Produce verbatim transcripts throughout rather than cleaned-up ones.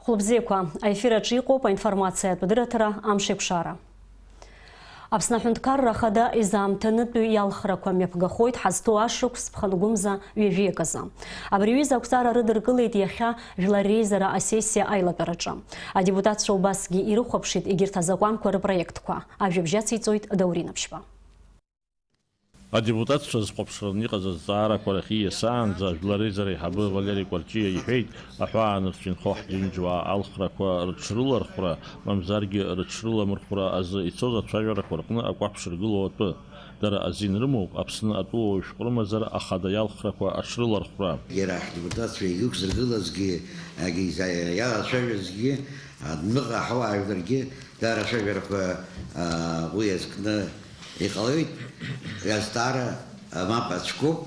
Хәылбзиақәа, аефир аҿы иҟоуп аинформациатә дырраҭара Амшеиқәшара. Аԥсны Аҳәынҭқарра Ахада изаамҭанытәи иалхрақәа мҩаԥгахоит ҳазҭоу ашықәс ԥхынгәымза ҩажәиак азы. Абри аҩыза ақәҵара рыдыркылеит иахьа Жәлар реизара асессиа аилатәараҿы. Адепутатцәа убасгьы ирыхәаԥшит егьырҭ азакәанқәа рыпроектқәа. Ажәабжь ациҵоит Даур Инаԥшьба. Адепутатцәа зхәаԥшраны иҟаз азҵаарақәа рахь ииасаанӡа, Жәлар реизара аиҳабы Валери Кәарҷиа иҳәеит, аҳәаанырцә инхо ҳџьынџьуаа алхрақәа рыҽрылархәра, мамзаргьы рыҽрыламырхәра азы ицоз ацәажәарақәа рҟны акәаԥ шыргылоу атәы. Дара азин рымоуп Аԥсны атәылауаҩ шәҟәрымазара ахада иалхрақәа аҽрылархәра. Иара ҳдепутатцәа иагьықәзыргылазгьы, иагьиза-, иалацәажәазгьы, адәныҟа ҳауаажәларгьы даара ацәажәарақәа, аа, уи азкны иҟалоит. Уи азҵаара, а, мап ацәгоуп,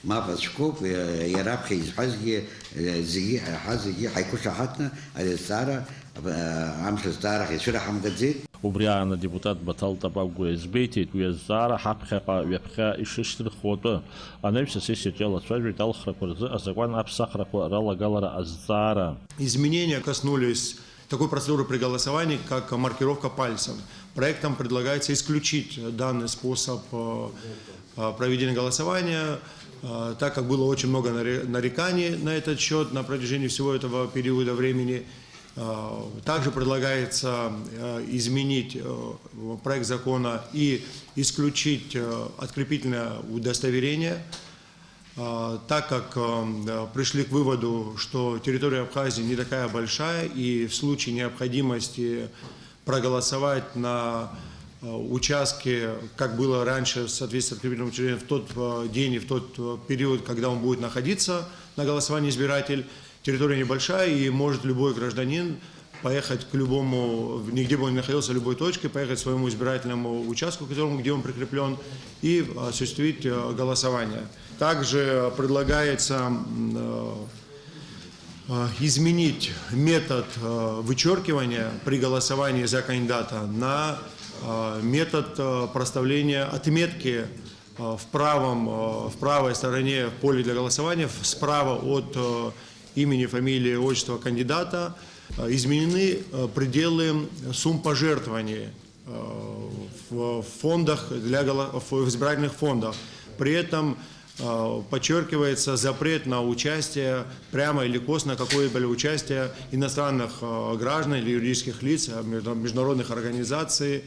мап ацәгоуп, иа-, иара аԥхьа изҳәазгьы, е, зегьы, ҳа зегьы ҳаиқәышаҳаҭны ари азҵаара, а, амш азҵаарахь ицәыраҳамгаӡеит. Убри аан адепутат Баҭал Тапагәуа иазгәеиҭеит, уи азҵаара ҳаԥхьаҟа ҩаԥхьа ишышьҭырхуа атәы. Анаҩс асессиаҿ иалацәажәеит алхрақәа рзы азакәан аԥсахрақәа ралагалара азҵаара. Изменения коснулись такой процедуры при голосовании, как маркировка пальцем. Проектом предлагается исключить данный способ, э, э, проведения голосования, э, так как было очень много наре-, нареканий на этот счёт на протяжении всего этого периода времени. Э, также предлагается, э, изменить, э, проект закона и исключить, э, открепительное удостоверение, а, так как, э, э, пришли к выводу, что территория Абхазии не такая большая, и в случае необходимости проголосовать на, э, участке, как было раньше в соответствии с открепительным удостоверением, в тот, э, день и в тот, э, период, когда он будет находиться на голосовании избиратель, территория небольшая, и может любой гражданин поехать к любому, в-, нигде бы он ни находился, в любой точке, поехать к своему избирательному участку, к которому, где он прикреплён, и осуществить, э, голосование. Также предлагается, м, э, э, изменить метод, э, вычёркивания при голосовании за кандидата на, э, метод, э, проставления отметки, э, в правом, э, в правой стороне в поле для голосования, в-, справа от, э, имени, фамилии, отчества кандидата, э, изменены, э, пределы сумм пожертвований, э, в, в фондах для голо-, в избирательных фондах. При этом, э, подчёркивается запрет на участие, прямо или косвенно, какое-либо участие иностранных, э, граждан или юридических лиц, э, между-, международных организаций,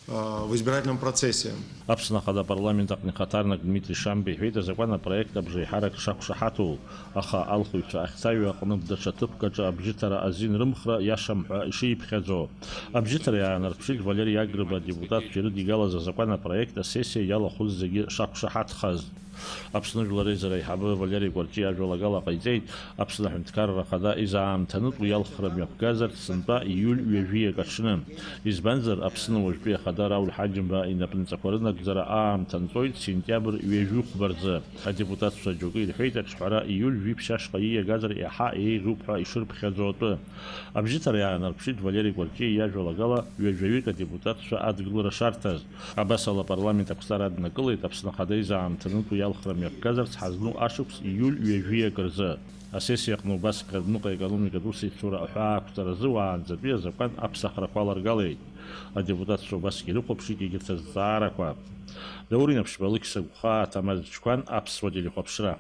э, в избирательном процессе. Аԥсны Ахада апарламент аҟны ихаҭарнак Дмитри Шамба иҳәеит, азакәан апроект абжеиҳарак шақәшаҳаҭу, аха алхыҩцәа ахьцаҩу аҟнытә даҽа ҭыԥк аҿы абжьыҭара азин рымхра иашам ҳәа ишиԥхьаӡо. Абжьыҭара иаанарԥшит Валери Агрба адепутатцәа ирыдигалаз азакәан апроект асессиа иалахәыз зегьы шақәшаҳаҭхаз. Аԥсны Жәлар реизара аиҳабы Валери Кәарҷиа ажәалагала ҟаиҵеит, Аԥсны Аҳәынҭқарра Ахада изаамҭанытә уи алхра мҩаԥгазарц сынтәа ииуль ҩажәиак аҽны. Избанзар, Аԥсны уажәтәи Ахада Рауль Ҳаџьымба инапынҵақәа рынагӡара аамҭа нҵәоит сентиабр ҩажәихәба рзы. Адепутатцәа џьоукы ирҳәеит, аҿҳәара ииуль жәиԥшь ашҟа ииагазар иаҳа еиӷьуп ҳәа ишырԥхьаӡо атәы. Абжьыҭара иаанарԥшит Валери Кәарҷиа иажәалагала ҩажәаҩык адепутатцәа адгылара шарҭаз. Абасала, апарламент ақәҵара аднакылеит, Аԥсны Ахада изаамҭанытә уи алхра мҩаԥгазарц ҳазну ашықәс ииуль ҩажәиак рзы. Асессиа аҟны убасгьы адәныҟа аекономикатә усеицура аҳәаақәҵаразы уаанӡатәи азакәан аԥсахрақәа аларгалеит. Адепутатцәа убасгьы ирыхәаԥшит егьырҭ азҵаарақәа. Даур Инаԥшьба, Алықьса Гәхаа, Ҭамаз Чқәан, Аԥсуа телехәаԥшра.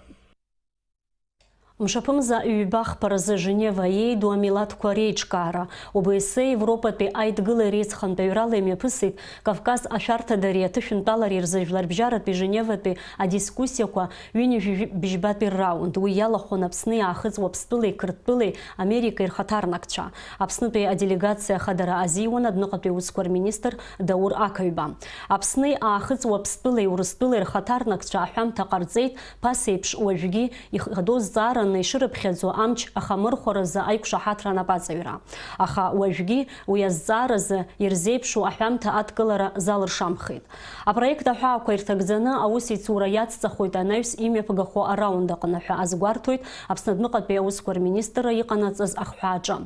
Мшаԥымза ҩба хԥа рзы Женева иеиду амилаҭқәа реиҿкаара. О Б С Е Европатәи аидгылареи аицхантәаҩрала имҩаԥысит Кавказ ашәарҭадареи аҭышәынтәалареи рзы жәларбжьаратәи Женеватәи адискуссиақәа ҩынҩажәи бжьбатәи рраунд. Уи иалахәын Аԥсни Аахыҵ Уаԥстәылеи Қырҭтәылеи Америкеи рхаҭарнакцәа. Аԥснытәи аделегациа ахадара азиуан адәныҟатәи аусқәа рминистр Даур Ақаҩба. Аԥсни Аахыҵ Уаԥстәылеи Урыстәылеи рхаҭарнакцәа аҳәамҭа ҟарҵеит, ԥасеиԥш уажәгьы ихадоу зҵаараны ишырыԥхьаӡо амч ахамырхәаразы аиқәшаҳаҭра анапаҵаҩра. Аха уажәгьы уи азҵааразы ирзеиԥшу аҳәамҭа адкылара залыршамхеит. Апроект аҳәаақәа ирҭагӡаны аусеицура иацҵахоит анаҩс имҩаԥгахо араунд аҟны ҳәа азгәарҭоит Аԥсны адәныҟатәи аусқәа рминистрра иҟанаҵаз ахҳәааҿы.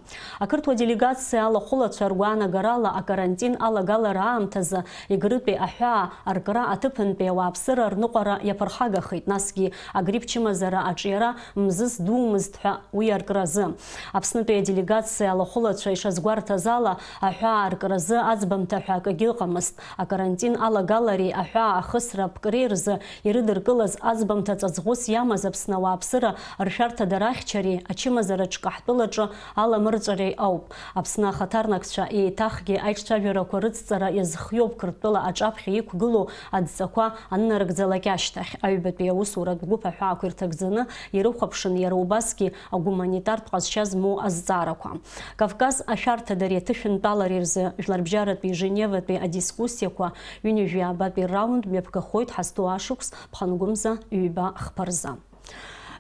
Ақырҭуа делегациа алахәылацәа ргәаанагарала, акарантин алагалара аамҭазы Егрытәи аҳәаа аркра аҭыԥантәи ауааԥсыра рныҟәара иаԥырхагахеит, насгьы агрипп чымазара аҿиара мзызс думызт ҳәа уи аркразы. Аԥснытәи аделегациа алахәылацәа ишазгәарҭаз ала, аҳәаа аркразы аӡбамҭа ҳәа акгьы ыҟамызт. Акарантин алагалареи аҳәаа ахысра аԥкреи рзы ирыдыркылаз аӡбамҭа ҵаҵӷәыс иамаз Аԥсны ауааԥсыра ршәарҭадара ахьчареи ачымазараҿ Каҳтәылаҿы аламырҵәареи ауп. Аԥсны ахаҭарнакцәа еиҭахгьы аиҿцәажәарақәа рыцҵара иазхиоуп Қырҭтәыла аҿаԥхьа иқәгылоу адҵақәа аннарыгӡалак ашьҭахь. Аҩбатәи аусуратә гәыԥ аҳәаақәа ирҭагӡаны ирыхәаԥшын иара убасгьы агуманитартә ҟазшьа змоу азҵаарақәа. Кавказ ашәарҭадареи аҭышәынтәалареи рзы жәларбжьаратәи Женеватәи адискуссиақәа ҩынҩажәи аабатәи раунд мҩаԥгахоит ҳазҭоу ашықәс ԥхынгәымза ҩба хԥа рзы.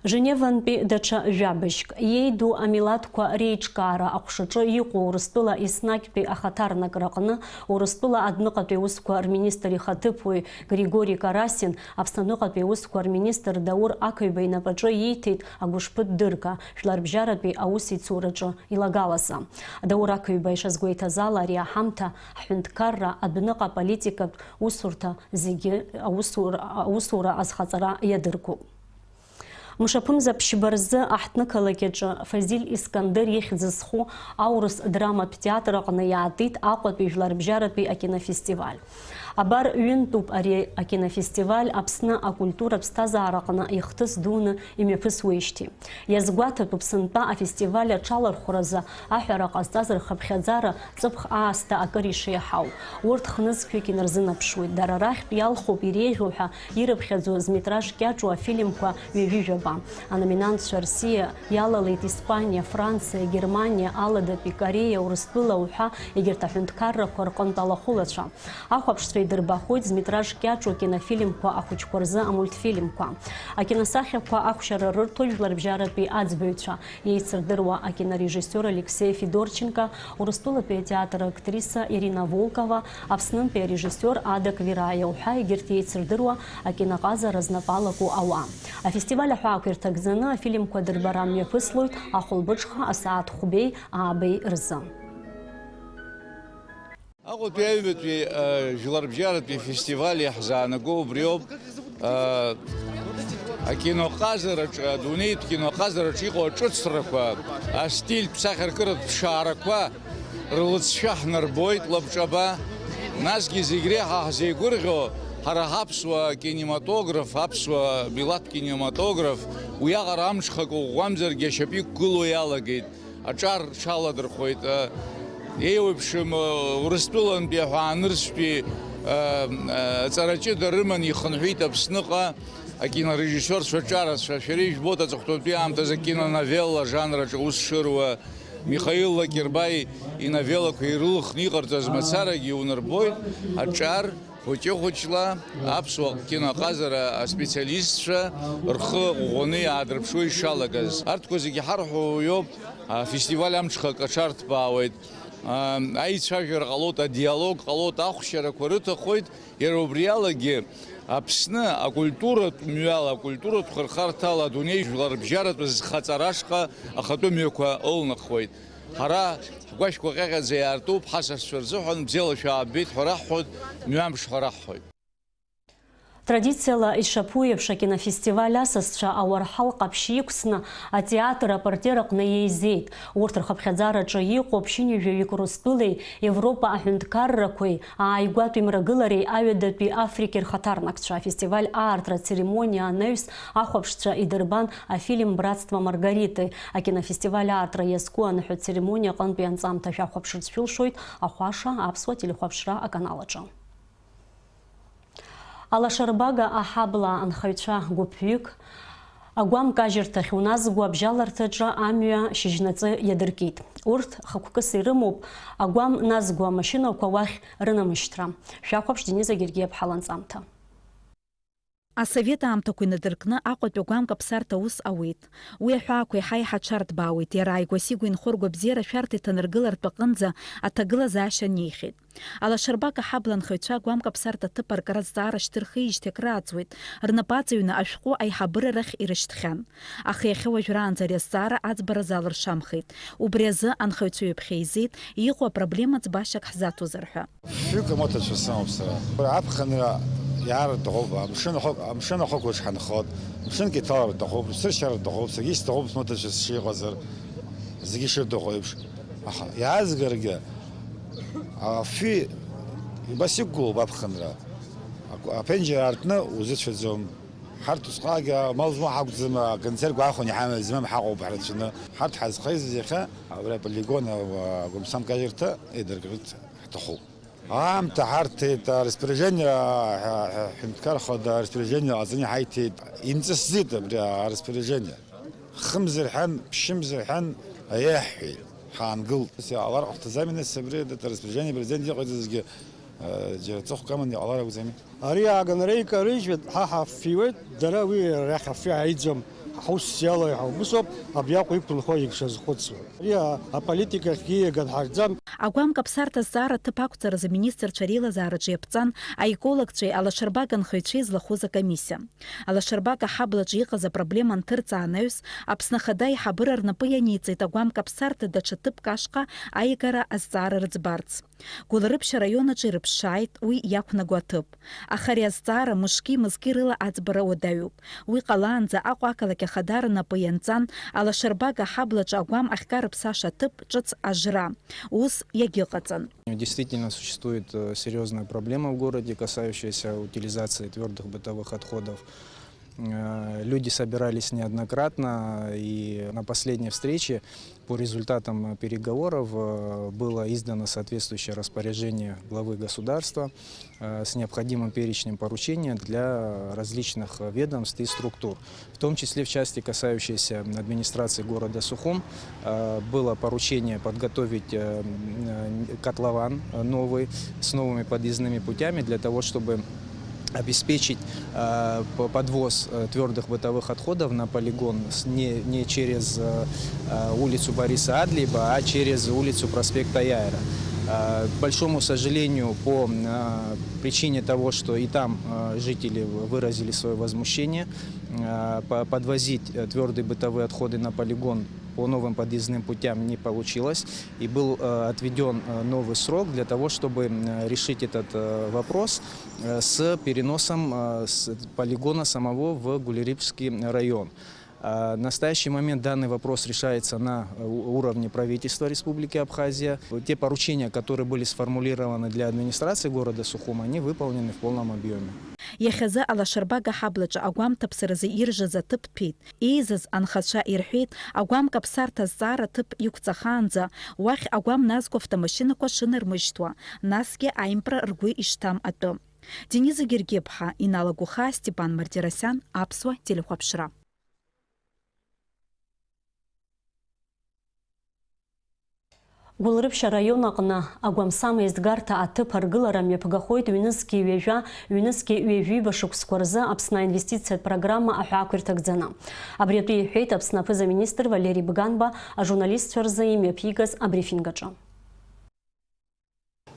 Женевантәи даҽа жәабжьк. Иеиду амилаҭқәа реиҿкаара аҟәшаҿы иҟоу Урыстәыла еснагьтәи ахаҭарнакра аҟны Урыстәыла адәныҟатәи аусқәа рминистр ихаҭыԥуаҩ Григори Карасин Аԥсны адәныҟатәи аусқәа рминистр Даур Ақыҩба инапаҿы ииҭеит агәышԥы дырга, жәларбжьаратәи аусеицураҿы илагалазы. Даур Ақыҩба ишазгәеиҭаз ала, ари аҳамҭа ҳҳәынҭқарра адәныҟа политикатә усурҭа зегьы аусура, аусура азхаҵара иадыргоуп. Мшаԥымза ԥшьба рзы аҳҭнықалақь аҿы Фазиль Искандер ихьӡ зху аурыс драматә театр аҟны иаатит Аҟәатәи жәларбжьаратәи акинофестиваль. Абар ҩынтәуп ари акинофестиваль Аԥсны акультура ԥсҭазаараҟны ихҭыс дуны имҩаԥысуеижьҭеи. Иазгәаҭатәуп сынтәа афестиваль аҽалархәразы аҳәара ҟазҵаз рхыԥхьаӡара ҵыԥх аасҭа акыр ишеиҳау. Урҭ хнызқьҩык инарзынаԥшуеит. Дара рахьтә иалхуп иреиӷьу ҳәа ирыԥхьаӡоз Митраж Кьаҿу афильмқәа ҩажәи жәаба. Аноминантцәа Рсиа иалалеит Испаниа, Франциа, Германиа, Аладатәи Кореиа, Урыстәыла уҳәа егьырҭ аҳәынҭқаррақәа рҟынтә алахәылацәа. Ахәаԥшцәа идырбахоит Змитраж Кьаҿу акинофильмқәа ахәыҷқәа рзы амультфильмқәа. Акиносахьақәа ахәшьара рырҭоит жәларбжьаратәи аӡбаҩцәа, еицырдыруа акинорежиссиор Алексеи Федорченко, Урыстәылатәи атеатр актриса Ирина Волкова, Аԥснынтәи арежиссиор Ада Квираиа уҳәа егьырҭ еицырдыруа акиноҟазара знапы алаку ауаа. Афестиваль аҳәаақәа ирҭагӡаны афильмқәа дырбара мҩаԥыслоит ахәылбыҽха асааҭ хәбеи аабеи рзы. Аҟәатәи аҩбатәи, э, жәларбжьаратәи фестиваль иаҳзаанаго убриоуп, э, акиноҟазараҿы, адунеитә киноҟазараҿы иҟоу аҿыцрақәа, астильтә сахьаркыратә ԥшаарақәа рлыҵшәа ҳнарбоит лабҿаба. Насгьы зегь реиҳа ҳзеигәырӷьо ҳара ҳаԥсуа кинематограф, аԥсуа милаҭ кинематограф уиаҟара амҽхак ӷәӷәамзаргьы ашьапы иқәгыло иалагеит. Аҿар рҽаладырхәеит. Еиуеиԥшым, Урыстәылантәи аҳәаанырцәтәи аҵара ҷыда рыманы ихынҳәит Аԥсныҟа акинорежиссиорцәа ҿарацәа. Шәара ижәбоит, аҵыхәтәантәи аамҭазы акиноновелла ажанр аҿы аус шыруа, Михаил Лакербаи иновеллақәа ирылхны иҟарҵаз мацарагьы иунарбоит. Аҿар хәыҷы-хәыҷла аԥсуа киноҟазара аспециалистцәа рхы ӷәӷәаны иаадырԥшуа ишалагаз. Арҭқәа зегьы ҳарҳәо иоуп, афестиваль амҽхак аҽарҭбаауеит. Аицәажәара ҟалоит, адиалог ҟалоит, ахәшьарақәа рыҭахоит. Иара убри алагьы Аԥсны акультуратә мҩала, акультуратә хырхарҭала адунеи жәларбжьаратә зхаҵара ашҟа ахатәы мҩақәа ылнахуеит. Ҳара ҳгәашәқәа ҟьаҟьаӡа иаартуп, ҳасасцәа рзыҳәан бзиала шәаабеит ҳәа раҳҳәоит, мҩамш ҳәа раҳҳәоит. Традициала ишаԥу еиԥш, акинофестиваль асасцәа ауарҳал ҟаԥшь иқәсны атеатр апартер аҟны еизеит. Урҭ рхыԥхьаӡараҿы иҟоуп ԥшьынҩажәаҩык Урыстәылеи Европа аҳәынҭқаррақәеи, ааигәатәи мрагылареи аҩадатәи Африкеи рхаҭарнакцәа. Афестиваль аартра ацеремониа анаҩс ахәаԥшцәа идырбан афильм «Братство Маргариты». Акинофестиваль аартра иазку аныҳәа церемониа аҟынтәи анҵамҭа шәахәаԥшырц шәылшоит Ахәаша аԥсуа телехәаԥшра аканал аҿы. Алашарбага аҳабла анхаҩцәа гәыԥҩык агәам кажьырҭахь уназго абжьаларҭаҿы амҩа шьыжьнаҵы иадыркит. Урҭ хықәкыс ирымоуп агәам назго амашьынақәа уахь рынамышьҭра. Шәахәаԥш Дениза Гергиаԥҳа ланҵамҭа. Асовет аамҭақәа инадыркны Аҟәатәи агәам каԥсарҭа аус ауеит. Уи аҳәаақәа еиҳа-еиҳа аҽарҭбаауеит, иара ааигәа-сигәа инхо ргәабзиара ашәарҭа иҭанаргылартә аҟынӡа аҭагылазаашьа анихьеит. Алашарбага аҳабла анхаҩцәа агәам каԥсарҭа аҭыԥ аркра азҵаара шьҭырхижьҭеи акрааҵуеит, рнапы аҵаҩны ашәҟәы аиҳабыра рахь ирышьҭхьан. Аха иахьа уажәраанӡа ари азҵаара аӡбара залыршамхеит. Убри азы анхаҩцәа ҩаԥхьа еизеит, иҟоу апроблема ӡбашьак ҳзаҭозар ҳәа. Фҩык амоҭацәа сымоуп сара. Аԥхынра Иаара рҭахуп, амшын ахы-, амшын ахықәаҿ ҳанхоит, мшынк иҭалар рҭахуп, сыршьар рҭахуп, саргьы исҭахуп смоҭацәа сшыҟазар, зегьы шырҭаху еиԥш. Аха иаазгаргьы, афҩы убас иқәгылоуп аԥхынра. Ак-, аԥенџьыр аартны узыцәаӡом. Ҳарҭ усҟангьы амал змоу ҳакәӡам, аконсерв гәахәаны иҳамаз змам ҳаҟоуп ҳрацәаны. Ҳарҭ ҳазхеизаз иахьа абри аполигон, а, агәамсам кажьырҭа еидыркырц ҳҭахуп. Аамҭа ҳарҭеит, а, распоряжение, а, ҳәа-, ҳәа-, ҳҳәынҭқар хада распоряжение ҟаҵаны иҳаиҭеит. Имҵысӡеит абри араспоряжение. Хымзар ҳәан, ԥшьымзар ҳәан, аиаҳҳәеит, ҳаангылт. Ус иҟалар ҟаҳҵаӡами, нас, абри, дад, араспоряжение президент иҟаиҵазгьы, а, џьара ҵыхәк аманы иҟалар акәӡами? Ари ааганы реикарыжьуеит, ҳа ҳаффиуеит, дара уи рахь афҩы ааиӡом, ҳус иалоу иҳаумысуп, абри Аҟәа иқәынхо егьшазхәыцуа. Ари а-, аполитика ахь ииаган ҳарӡам. Агәам каԥсарҭа азҵаара аҭыԥ ақәҵаразы аминистрцәа реилазаараҿы иаԥҵан аекологцәеи алашарбага нхаҩцәеи злахәыз акомиссиа. Алашарбага аҳаблаҿы иҟаз апроблема нҭырҵааны аҩс, Аԥсны Ахада аиҳабыра рнапы ианиҵеит агәам каԥсарҭа даҽа ҭыԥк ашҟа аиагара азҵаара рыӡбарц. Гәылрыԥшь араион аҿы ирыԥшааит уи иақәнаго аҭыԥ. Аха ари азҵаара мышки-мызки рыла аӡбара уадаҩуп. Уи ҟалаанӡа Аҟәа ақалақь ахада рнапы ианҵан, алашарбага аҳаблаҿы агәам ахькарыԥсаша аҭыԥ ҿыц ажра. Ус иагьыҟаҵан. Действительно существует, э, серьёзная проблема в городе, касающаяся утилизации твёрдых бытовых отходов. Э, люди собирались неоднократно, и на последней встрече по результатам переговоров, э, было издано соответствующее распоряжение главы государства, э, с необходимым перечнем поручений для различных ведомств и структур. В том числе в части, касающейся администрации города Сухум, э, было поручение подготовить, э, м, э, котлован, э, новый, с новыми подъездными путями для того, чтобы обеспечить, э, п-, подвоз, э, твёрдых бытовых отходов на полигон с-, не, не через, э, э, улицу Бориса Адлеба, а через улицу проспекта Яйра. Э, к большому сожалению, по, э, причине того, что и там, э, жители в-, выразили своё возмущение, э, по-, подвозить, э, твёрдые бытовые отходы на полигон по новым подъездным путям не получилось, и был, э, отведён, э, новый срок для того, чтобы, м, э, решить этот, э, вопрос, э, с переносом, э, с полигона самого в Гулерипский район. Э, в настоящий момент данный вопрос решается на, э, у-, уровне правительства Республики Абхазия. Те поручения, которые были сформулированы для администрации города Сухума, они выполнены в полном объёме. Иахьазы алашарбага ҳаблаҿы агәамҭаԥсаразы иржыз аҭыԥ ҭәит. Еизаз анхацәа ирҳәеит, агәам каԥсарҭа азҵаара ҭыԥ иқәҵахаанӡа, уахь агәам назго автомашьынақәа шынармыжьҭуа, насгьы аимпра ргәы ишҭам атәы. Дениза Гергиаԥҳа, Инала Гәыхаа, Степан Мартиросиан, Аԥсуа телехәаԥшра. Гәылрыԥшь араион аҟны агәамсам еизгарҭа аҭыԥ аргылара мҩаԥгахоит ҩнызқьи ҩажәа, ҩнызқьи ҩажәиба шықәсқәа рзы Аԥсны аинвестициатә программа аҳәаақәа ирҭагӡаны. Абри атәы иҳәеит Аԥсны аԥыза-министр Валери Бганба ажурналистцәа рзы имҩаԥигаз абрифинг аҿы.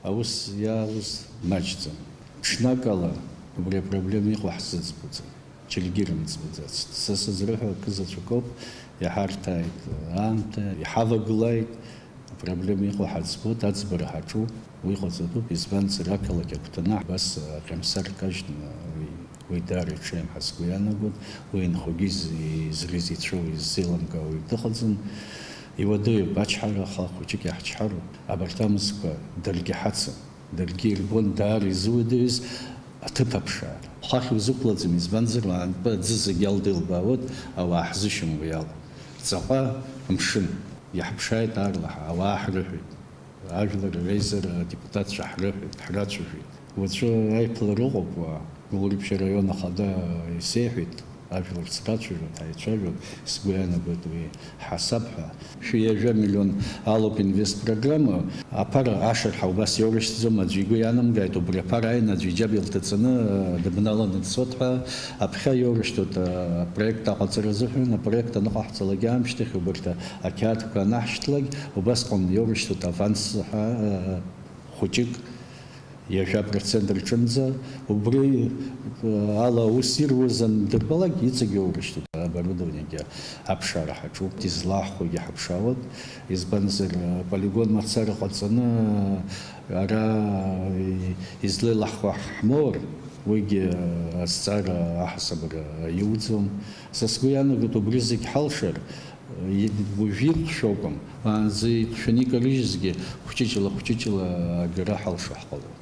Аус иаалоз маҷӡам. Ҽнакала убри апроблема иҟоу ҳзыӡбаӡом. Џьаргьы ирымӡбаӡацт. Са сызрыҳәо акы заҵәык ауп, иҳарҭааит аамҭа, иҳавагылааит, апроблема иҟоу ҳаӡбоит, аӡбара ҳаҿуп, уи ҟаҵатәуп, избанзар, ақалақь агәҭаны абас аҟьамсар кажьны уи, уи даара иҽеим ҳәа сгәы иаанагоит, уи инхогьы из-, изрыз ицәоу иззеилымкаауа уаҩ дыҟаӡам, иуадаҩуп, ачҳара аха хәыҷык иаҳчҳароуп, абарҭ амзқәа даргьы ҳацын. Даргьы ирбон даара изуадаҩыз аҭыԥ аԥшаара. Ҳахь узықәлаӡом, избанзар, уаантәы аӡы зегьы алда илбаауеит, ауаа ҳзышьам уи ала. Ҵаҟа амшын, иаҳԥшааит аарлаҳәа, ауаа ҳрыҳәеит. Ажәлар реизара адепутатцәа ҳрыҳәеит, ҳрацәажәеит. Уаҵәы аиԥылара ыҟоуп, уа, Гәылрыԥшь араион ахада исеиҳәеит. Ажәлар срацәажәон, ҳаицәажәон, сгәы иаанагоит уи ҳасаб ҳәа. Шәи ҩажәа миллион алоуп инвестпрограмма. Аԥара ашырҳәа убас иоурышьҭӡом, аӡәы игәы ианамгааит, убри аԥара ааины аӡәы иџьаб илҭаҵаны, дыбналаны дцот ҳәа, аԥхьа иоурышьҭуеит, апроект аҟаҵара азыҳәан, апроект аныҟаҳҵалак аамышьҭахь убарҭ ақьаадқәа анаҳшьҭлак, убасҟан иоурышьҭуеит аванс ҳәа, хәыҷык. Ҩажәа процент рҿынӡа, убри, э, ала аус ируаз андырбалак, иҵегь иоурышьҭит, оборудованиегьы аԥшаара ҳаҿуп, излаҳхуагьы ҳаԥшаауеит, избанзар, э, полигон мацара ҟаҵаны, э, ара, э, излеилаҳхуа ҳмоур, Уигьы азҵаара аҳасабра иуӡом. Са сгәы иаанагоит, убри зегь ҳалшар, уажәы иқәшәо акәым, уаанӡа иқәшәаны икарыжьызгьы хәҷыҷла-хәҷыҷла агара ҳалшо ҳҟалоит.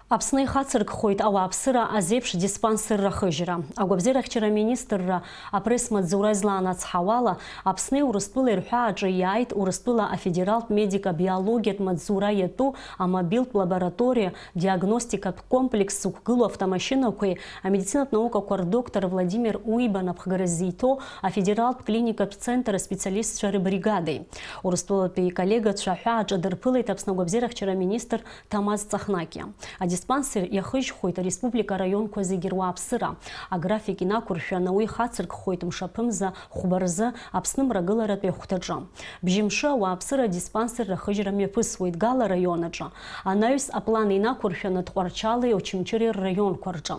Аԥсны ихацыркхоит ауааԥсыра азеиԥш диспансерра ахыжьра. Агәабзиарахьчара аминистрра апресс-маҵзура излаанацҳауала, Аԥсни Урыстәылеи рҳәааҿы иааит Урыстәыла афедералтә медико-биологиатә маҵзура иатәу амобилтә лабораториа диагностикатә комплекс зықәгылоу автомашьынақәеи амедицинатә наукақәа рдоктор Владимир Уиба напхгара зиҭо афедералтә клиникатә центр аспециалистцәа рыбригадеи. Урыстәылатәи иколлегацәа аҳәааҿы дырԥылеит Аԥсны агәабзиарахьчара аминистр Ҭамаз Ҵахнакиа. Адиспансер иахыжьхоит ареспублика араионқәа зегьы руааԥсыра. Аграфик инақәыршәаны уи ихацыркхоит мшаԥымза хәба рзы Аԥсны мрагыларатәи ахәҭаҿы. Бжьымшы ауааԥсыра адиспансер рахыжьра мҩаԥысуеит Гала араион аҿы. Анаҩс аплан инақәыршәаны Тҟәарчали Очамчыреи рраионқәа рҿы.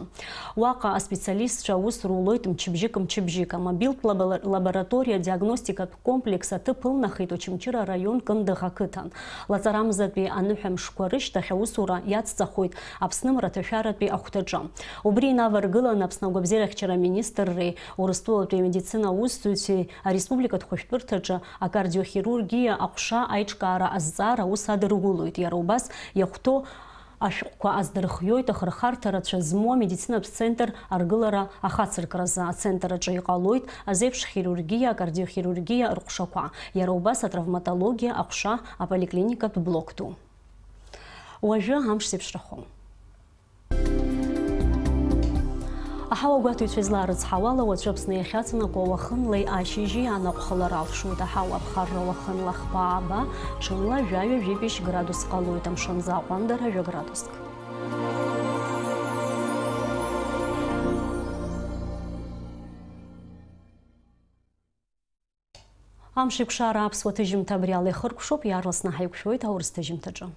Уаҟа аспециалистцәа аус рулоит мчыбжьык-мчыбжьык. Амобилтә лабала-, лабораториа диагностикатә комплекс аҭыԥ ылнахит Очамчыра араион Кындыӷ ақыҭан. Лаҵарамзатәи аныҳәа мшқәа рышьҭахь аусура иацҵахоит Аԥсны мраҭашәаратәи ахәҭаҿы. Убри инаваргыланы Аԥсны агәабзиарахьчара аминистрреи Урыстәылатәи амедицина аусзуҩцәеи ареспубликатә хәышәтәырҭаҿы акардиохирургиа аҟәша аиҿкаара азҵаара аус адыргәылоит, иара убас иахәҭоу ашәҟәқәа аздырхиоит ахырхарҭа рацәа змоу амедицинатә центр аргылара ахацыркразы. Ацентр аҿы иҟалоит азеиԥш хирургиа, акардиохирургиа рҟәшақәа, иара убас атравматологиа аҟәша аполиклиникатә блок ду. Уажәы амш зеиԥшрахом. Аҳауа гәаҭаҩцәа излаарыцҳауала, уаҵәы Аԥсны иахьаҵанакуа уахынлеи ашьыжьи анаҟә хылара алшоит. Аҳауа аԥхарра уахынла хԥа ааба, ҽынла жәаҩа-жәибжь градус ҟалоит, амшын аҟәандара жәа градуск. Амш еиқәшара аԥсуа ҭыжьымҭа абри ала ихыркәшоуп, иаарласны ҳаиқәшәоит аурыс ҭыжьымҭаҿы.